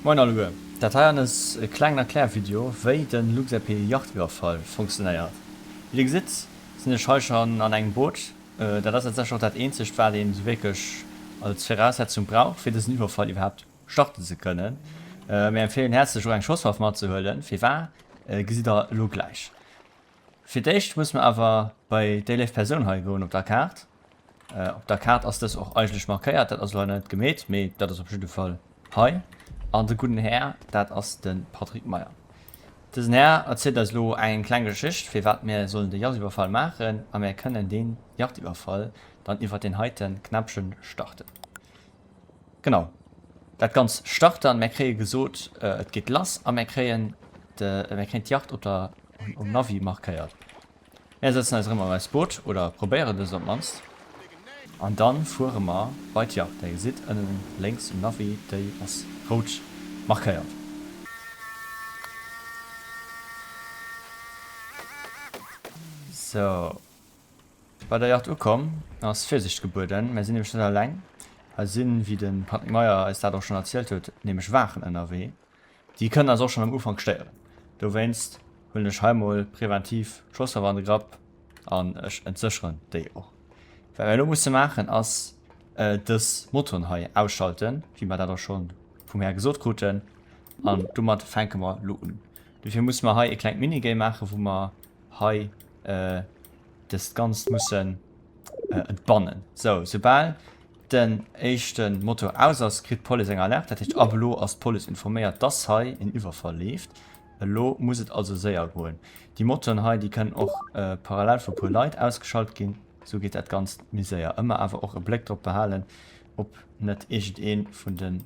Moin alleguer, dat hei ass e klengen Erklärvideo wéi den LuxRP Yachtiwwerfall funktionéiert. Wéi dir gesitt sinn ech hei schon an engem Boot, dat ass tatsächlech och dat eenzegt wat een sou wierklech als Viraussetzung brauch fir dësen Iwwerfall iwwerhaapt starten ze kënnen. Mir empfehlen häerzlech och eng Schosswaff matzehuelen, firwar gesitt der elo gläich. Fir d'éischt musse mer awer bei déi léif Persoun hei goen op der Kaart. Op der Kaart ass dës och eigentlech markéiert, dat ass elo hei nach net gemeet, mee dat ass op jidde Fall hei. An de gudden Här, dat ass de Patrick Meyer. Dësen Här erzielt eis elo eng kleng Geschicht, firwat mir sollen de Jachtiwwerfall maachen a mir kënnen dee Jachtiwwerfall dann iwwert deen heite Knäppchen starten. Genau, dat Ganzt start dann, mär kréie gesot, et geet lass a mär kréien de, mär kréien d'Yacht op der, um Navi markéiert. Mär sëtzen eis erëm an eist Boot, oder probéieren dëst op d'mannst, an dann fuere mer bei d'Yacht. Där gesitt ënnen lénks um Navi, déi ass rout markéiert. Sou. Bei der Yacht ukomm, ass Virsicht gebueden. Mär sinn nämlech net alleng. Hei sinn, wéi de Patrick Meyer eis dat och schonn erzielt huet, nämlech Waachen ënnerwee. Déi kënnen eis och schonn am Ufank stéieren. Dowéinst huelen ech hei mol preventiv d'Schosswaff an de Grapp an ech entsécheren déi och. Wat mär elo musse maachen, ass dës Motoren hei ausschalten, wéi mer dat och scho vum Här gesot kruten. An domat fänke mer elo un. Dofir musse mer hei e klengt Minigame maachen, wou mer hei dëst Ganzt mussen entbannen. Sou, soubal den éischte Motor aus ass, kritt d'Police eng Alerte. Dat heescht, ab elo ass d'Police informéiert, dass hei en Iwwerfall leeft. Elo muss et also séier goen. Déi Motoren hei, déi kënnen och parallel vu puer Leit ausgeschalt ginn. Sou geet dat Ganzt méi séier. Ëmmer awer och e Bléck drop behalen, ob net iergendee vun de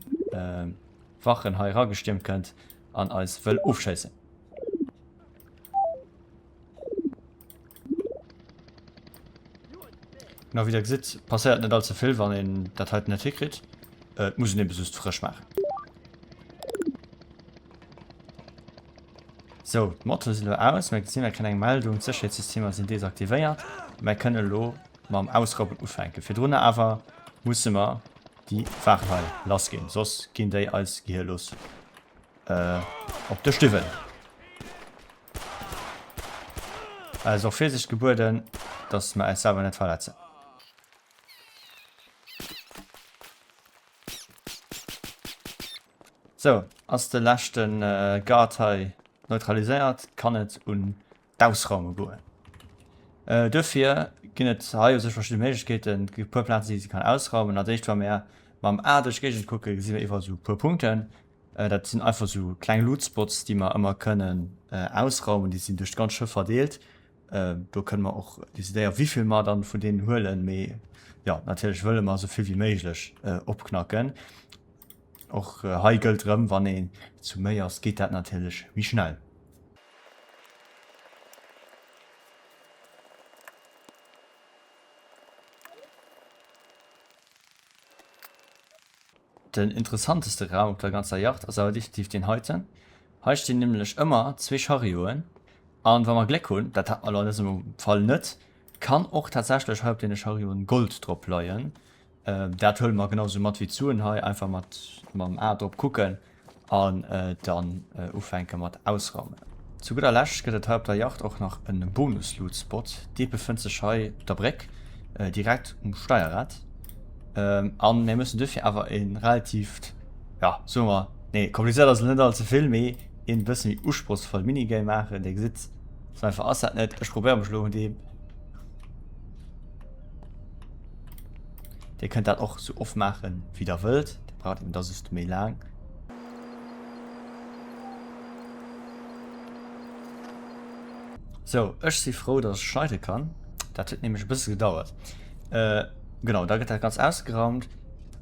Wachen hei eragestiermt kënnt an eis wëll ofschéissen. Genau, wéi der gesitt, passéiert net allze vill, wann een dat heiten net hikritt. Et muss een ebe just frësch maachen. Sou, d'Motoren sinn elo aus. Mir gesinn, mir kréien eng Meldung, d'Sécherheetssystemer sinn desaktivéiert. Mir kënnen elo mam Ausrauben ufänken. Virdrunner awer musse mer déi Waachen hei lassginn, soss ginn déi eis gehirlos op de Stiwwel. Et ass och Virsicht gebueden, dass mer eis selwer net verletzen. Sou, ass de leschte Guard hei neutraliséiert, kann et un d'Ausraume goen. Duerfir ginn et hei u sech verschidde Méiglechkeeten, et gi e puer Plazen, déi ee kann ausraumen. Als éischt, wa mir mam A duerch d'Géigend kucken, gesi mir iwwerall esou e puer Punkten. Dat sinn einfach sou kleng Lootspots, déi mer ëmmer kënnen ausraumen. Déi sinn duerch d'ganz Schëff verdeelt. Do kënne mer och decidéieren, wéi vill mer dann vun deenen huelen. Mee jo, natierlech wëlle mer esou vill wéi méiglech opknacken. Och hei gëllt erëm, wann een zu méi ass, geet dat natierlech méi schnell. Den interessanteste Raum op der ganzer Yacht ass awer definitiv deen heiten. Hei stinn nämlech ëmmer zwee Charioten an wa mer Gléck hunn, dat hat mer elo an dësem Fall net, kann och tatsächlech hei op deene Charioten Gold drop leien. Dat huele mer genau sou mat wéi d'Suen hei, einfach mat mam A drop kucken an dann ufänke mat ausraumen. Zu gudder Lescht gëtt et hei op der Yacht och nach e Bonus-Loot-Spot. Dee befënnt sech hei op der Bréck, direkt um Steierrad. An mir mussen duerfir awer e relatiivt, jo, soe mer, nee, komplizéiert ass et net all ze vill, mee een bësse méi usprochsvoll Minigame maachen. Dir gesitt, sou einfach ass dat net. Ech probéiere mech elo un deem. Dir kënnt dat och sou oft maachen, wéi der wëllt. Dir braucht eben da just méi laang. Sou, ech si frou, dass ech schneide kann. Dat huet nämlech e bësse gedauert. Genau, da gëtt dat Ganzt ausgeraumt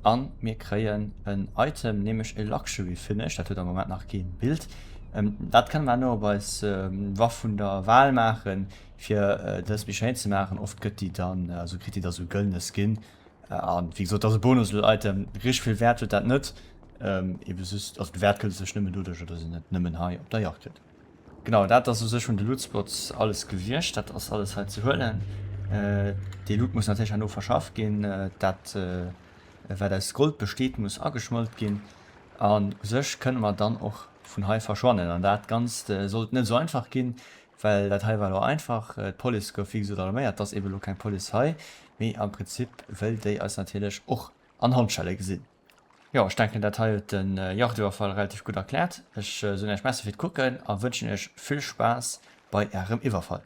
a mir kréien en Item, nämlech e Luxury Finish. Dat huet am Moment nach kee Bild. Dat kënne mer herno op eis Waff vun der Wahl maachen, fir dës méi schéin ze maachen. Oft gëtt déi dann, also kritt déi da sou gëllene Skin. An wéi gesot, dat ass e Bonus-Item. Richteg vill Wäert huet dat net. Ebe just, also de Wäert gëtt sech nëmmen doduercher, dass een et nëmmen hei op der Yacht kritt. Genau, dat ass u sech vun de Lootspots alles gewiescht. Dat ass alles hei ze huelen. Dee Loot muss natierlech herno verschafft ginn. Dat, wat aus Gold besteet, muss ageschmolt ginn. An u sech kënne mer dann och vun hei verschwannen. An dat Ganzt sollt net esou einfach ginn, well dat hei war elo einfach. D'Police gouf wéi gesot alarméiert. Et ass eeben elo keng Police hei, mee am Prinzip wëll déi eis natierlech och an Handschelle gesinn. Jo, ech denken dat hei huet den Yachtiwwerfall relativ gutt erkläert. Ech soen iech Merci fir d'Kucken a wënschen iech vill Spaass bei ärem Iwwerfall.